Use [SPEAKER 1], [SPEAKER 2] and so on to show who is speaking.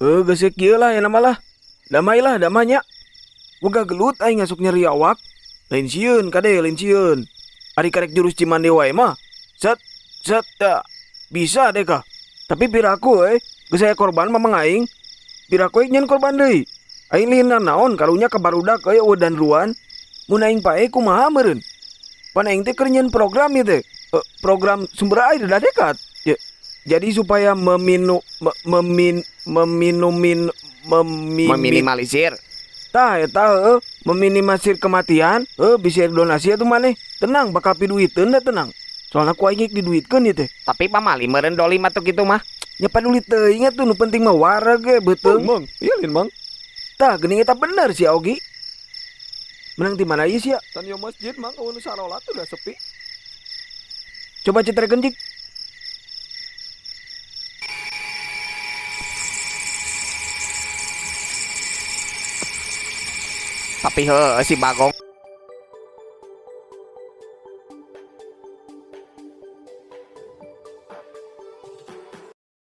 [SPEAKER 1] Heuh, geus kieu lah ya nama lah. Damai lah, damai nya. Wegah gelut aing ngasuk nyeri awak. Lain sieun kade, lain sieun. Ari karek jurus Cimande wae mah. Set set ya. Bisa deh kah. Tapi piraku euy, geus aya korban mamang aing. Piraku nyen korban deui. Aing lieur naon karunya ka barudak euy eueuh danruan. Mun aing paeh kumaha meureun? Pan aing teh keur nyeun program ieu teh. Program sumber air dah dekat. Ya, jadi supaya meminu me, memin meminumin memi,
[SPEAKER 2] Meminimalisir.
[SPEAKER 1] Tah eta heueuh, meminimalisir kematian, heuh bisa donasi atuh maneh. Tenang, bakal piduiteun da tenang. Soalna ku aing diduitkeun ieu teh.
[SPEAKER 2] Tapi pamali meureun dolim atuh kitu mah.
[SPEAKER 1] Nya paduli teuing atuh, nu penting mah wareg ge beuteung.
[SPEAKER 3] Mang, iya lin mang.
[SPEAKER 1] Tah geuning eta bener si Ogi. Menang di mana ieu sia?
[SPEAKER 3] Tan yo masjid mang, eueuh nu sarolat udah sepi.
[SPEAKER 1] Coba cetrekeun cik.
[SPEAKER 2] Tapi heueuh si Bagong.